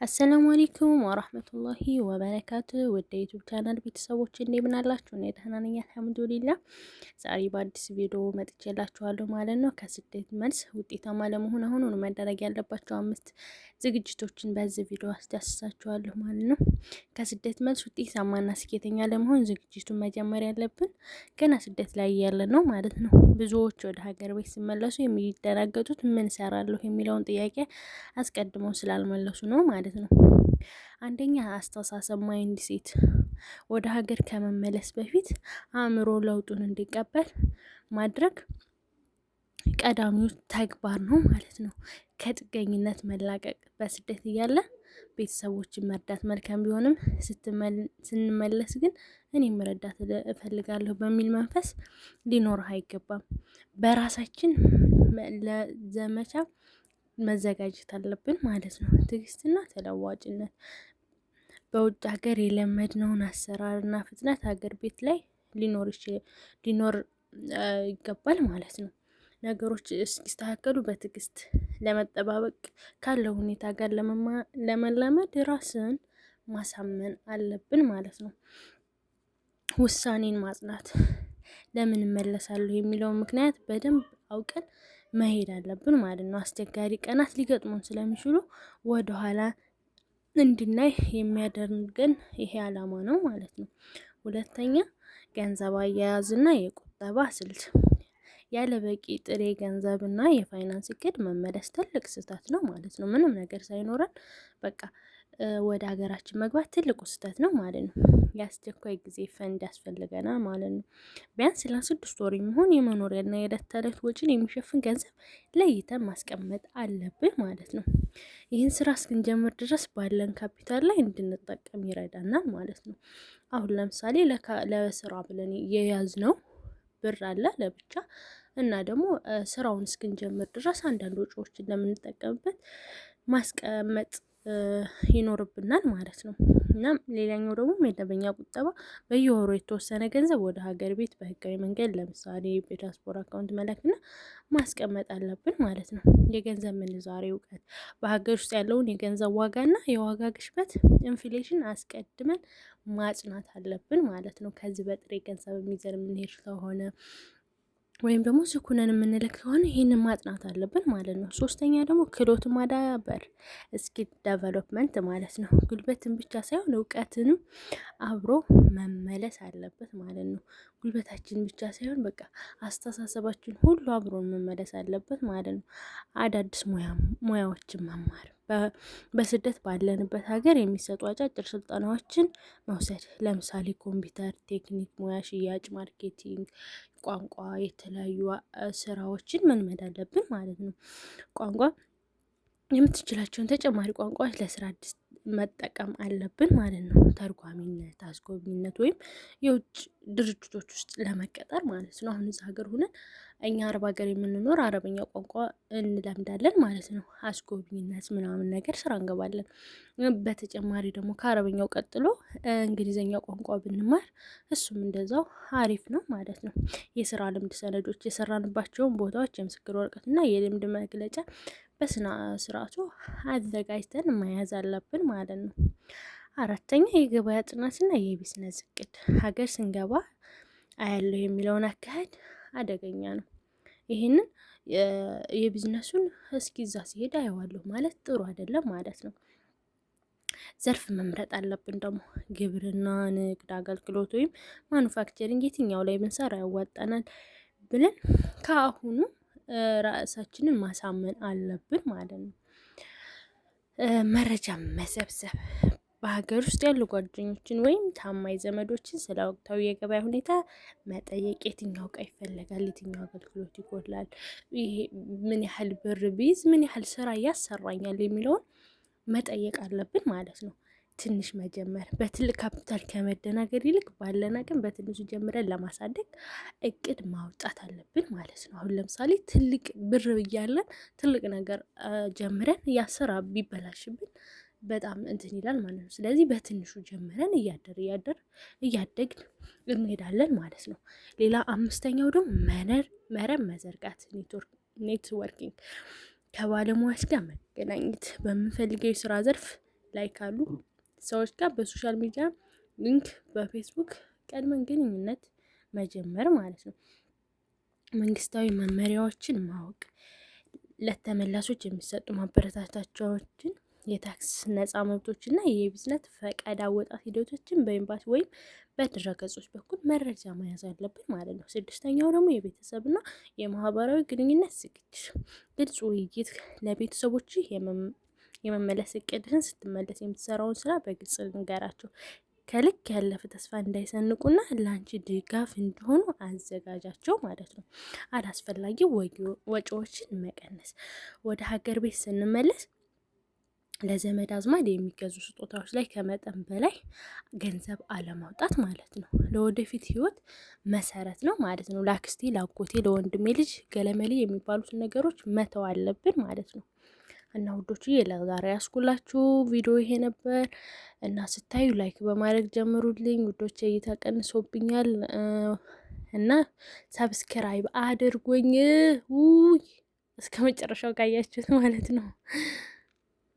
السلام عليكم ورحمة الله وبركاته። ወደ YouTube channel ቤተሰቦች እንደምን አላችሁ? እኔ ደህና ነኝ الحمد لله። ዛሬ በአዲስ ቪዲዮ መጥቼላችኋለሁ ማለት ነው። ከስደት መልስ ውጤታማ ለመሆን አሁኑኑ መደረግ ያለባቸው አምስት ዝግጅቶችን በዚህ ቪዲዮ አስዳስሳችኋለሁ ማለት ነው። ከስደት መልስ ውጤታማና ስኬተኛ ለመሆን ዝግጅቱን መጀመር ያለብን ገና ስደት ላይ እያለን ነው ማለት ነው። ብዙዎች ወደ ሀገር ቤት ሲመለሱ የሚደናገጡት ምን እሰራለሁ የሚለውን ጥያቄ አስቀድመው ስላልመለሱ ነው ማለት ነው። አንደኛ፣ አስተሳሰብ mindset። ወደ ሀገር ከመመለስ በፊት አእምሮ ለውጡን እንዲቀበል ማድረግ ቀዳሚው ተግባር ነው ማለት ነው። ከጥገኝነት መላቀቅ። በስደት እያለ ቤተሰቦችን መርዳት መልካም ቢሆንም ስንመለስ ግን እኔም መረዳት እፈልጋለሁ በሚል መንፈስ ሊኖርህ አይገባም። በራሳችን ለዘመቻ መዘጋጀት አለብን ማለት ነው። ትዕግስትና ተለዋጭነት። በውጭ ሀገር የለመድነውን አሰራርና ፍጥነት ሀገር ቤት ላይ ሊኖር ይገባል ማለት ነው። ነገሮች እስኪስተካከሉ በትዕግስት ለመጠባበቅ፣ ካለው ሁኔታ ጋር ለመላመድ ራስን ማሳመን አለብን ማለት ነው። ውሳኔን ማጽናት። ለምን እመለሳለሁ የሚለውን ምክንያት በደንብ አውቀን መሄድ አለብን ማለት ነው። አስቸጋሪ ቀናት ሊገጥሙን ስለሚችሉ ወደኋላ እንድናይ የሚያደርገን ይሄ ዓላማ ነው ማለት ነው። ሁለተኛ፣ ገንዘብ አያያዝና የቁጠባ ስልት። ያለ በቂ ጥሬ ገንዘብና የፋይናንስ እቅድ መመለስ ትልቅ ስህተት ነው ማለት ነው። ምንም ነገር ሳይኖረን በቃ ወደ ሀገራችን መግባት ትልቁ ስህተት ነው ማለት ነው። የአስቸኳይ ጊዜ ፈንድ ያስፈልገናል ማለት ነው። ቢያንስ ለ6 ወር የሚሆን የመኖሪያና የዕለት ተዕለት ወጪን የሚሸፍን ገንዘብ ለይተን ማስቀመጥ አለብን ማለት ነው። ይህን ስራ እስክንጀምር ድረስ ባለን ካፒታል ላይ እንድንጠቀም ይረዳናል ማለት ነው። አሁን ለምሳሌ ለስራ ብለን የያዝነው ብር አለ ለብቻ፣ እና ደግሞ ስራውን እስክንጀምር ድረስ አንዳንድ ወጪዎችን ለምንጠቀምበት ማስቀመጥ ይኖርብናል ማለት ነው። እና ሌላኛው ደግሞ መደበኛ ቁጠባ። በየወሩ የተወሰነ ገንዘብ ወደ ሀገር ቤት በህጋዊ መንገድ፣ ለምሳሌ በዲያስፖራ account፣ መላክና ማስቀመጥ አለብን ማለት ነው። የገንዘብ ምንዛሬ እውቀት። በሀገር ውስጥ ያለውን የገንዘብ ዋጋና የዋጋ ግሽበት inflation አስቀድመን ማጥናት አለብን ማለት ነው። ከዚህ በጥሬ ገንዘብ ይዘን የምንሄድ ከሆነ ወይም ደግሞ ስኩነን የምንልክ ከሆነ ይህንን ማጥናት አለብን ማለት ነው። ሶስተኛ ደግሞ ክህሎት ማዳበር፣ skill development ማለት ነው። ጉልበትን ብቻ ሳይሆን እውቀትንም አብሮ መመለስ አለበት ማለት ነው። ጉልበታችን ብቻ ሳይሆን በቃ አስተሳሰባችን ሁሉ አብሮ መመለስ አለበት ማለት ነው። አዳዲስ ሙያዎችን መማር፣ በስደት ባለንበት ሀገር የሚሰጡ አጫጭር ስልጠናዎችን መውሰድ፣ ለምሳሌ ኮምፒውተር፣ ቴክኒክ ሙያ፣ ሽያጭ፣ marketing፣ ቋንቋ፣ የተለያዩ ስራዎችን መልመድ አለብን ማለት ነው። ቋንቋ፣ የምትችላቸውን ተጨማሪ ቋንቋዎች ለስራ አዲስ መጠቀም አለብን ማለት ነው። ተርጓሚነት፣ አስጎብኝነት ወይም የውጭ ድርጅቶች ውስጥ ለመቀጠር ማለት ነው። አሁን እዛ ሀገር ሆነን እኛ አረብ ሀገር የምንኖር አረበኛ ቋንቋ እንለምዳለን ማለት ነው። አስጎብኝነት ምናምን ነገር ስራ እንገባለን። በተጨማሪ ደግሞ ከአረበኛው ቀጥሎ እንግሊዘኛ ቋንቋ ብንማር እሱም እንደዛው አሪፍ ነው ማለት ነው። የስራ ልምድ ሰነዶች፣ የሰራንባቸውን ቦታዎች የምስክር ወረቀት እና የልምድ መግለጫ በስነ ስርዓቱ አዘጋጅተን መያዝ አለብን ማለት ነው። አራተኛ፣ የገበያ ጥናትና የቢዝነስ እቅድ። ሀገር ስንገባ አያለሁ የሚለውን አካሄድ አደገኛ ነው። ይህንን የቢዝነሱን እስኪ እዛ ሲሄድ አየዋለሁ ማለት ጥሩ አይደለም ማለት ነው። ዘርፍ መምረጥ አለብን ደግሞ። ግብርና፣ ንግድ፣ አገልግሎት ወይም manufacturing፣ የትኛው ላይ ብንሰራ ያዋጣናል ብለን ከአሁኑ ራሳችንን ማሳመን አለብን ማለት ነው። መረጃ መሰብሰብ። በሀገር ውስጥ ያሉ ጓደኞችን ወይም ታማኝ ዘመዶችን ስለ ወቅታዊ የገበያ ሁኔታ መጠየቅ፣ የትኛው እቃ ይፈለጋል፣ የትኛው አገልግሎት ይጎድላል፣ ይሄ ምን ያህል ብር ቢይዝ ምን ያህል ስራ ያሰራኛል የሚለውን መጠየቅ አለብን ማለት ነው። ትንሽ መጀመር። በትልቅ ካፒታል ከመደናገር ይልቅ ባለን አቅም በትንሹ ጀምረን ለማሳደግ እቅድ ማውጣት አለብን ማለት ነው። አሁን ለምሳሌ ትልቅ ብር እያለን ትልቅ ነገር ጀምረን ያ ስራ ቢበላሽብን በጣም እንትን ይላል ማለት ነው። ስለዚህ በትንሹ ጀምረን እያደር እያደር እያደግን እንሄዳለን ማለት ነው። ሌላ አምስተኛው ደግሞ መረብ መዘርጋት፣ networking፣ ከባለሙያዎች ጋር መገናኘት፣ በምንፈልገው የስራ ዘርፍ ላይ ካሉ ሰዎች ጋር በ social media link፣ በፌስቡክ ቀድመን ግንኙነት መጀመር ማለት ነው። መንግስታዊ መመሪያዎችን ማወቅ፣ ለተመላሾች የሚሰጡ ማበረታቻዎችን፣ የታክስ ነጻ መብቶችና የቢዝነስ ፈቃድ አወጣት ሂደቶችን በኤምባሲ ወይም በድረገጾች በኩል መረጃ መያዝ አለብን ማለት ነው። ስድስተኛው ደግሞ የቤተሰብና የማህበራዊ ግንኙነት ዝግጅት፣ ግልጽ ውይይት፣ ለቤተሰቦች የመመለስ እቅድህን፣ ስትመለስ የምትሰራውን ስራ በግልጽ ንገራቸው። ከልክ ያለፈ ተስፋ እንዳይሰንቁና ለአንቺ ድጋፍ እንዲሆኑ አዘጋጃቸው ማለት ነው። አላስፈላጊ ወጪዎችን መቀነስ፣ ወደ ሀገር ቤት ስንመለስ ለዘመድ አዝማድ የሚገዙ ስጦታዎች ላይ ከመጠን በላይ ገንዘብ አለማውጣት ማለት ነው። ለወደፊት ህይወት መሰረት ነው ማለት ነው። ለአክስቴ፣ ለአጎቴ፣ ለወንድሜ ልጅ ገለመሌ የሚባሉትን ነገሮች መተው አለብን ማለት ነው። እና ውዶችዬ ለዛሬ ያስኩላችሁ ቪዲዮ ይሄ ነበር እና ስታዩ like በማድረግ ጀምሩልኝ ውዶቼ። እይታ ቀንሶብኛል እና subscribe አድርጎኝ ውይ እስከ መጨረሻው ካያችሁት ማለት ነው።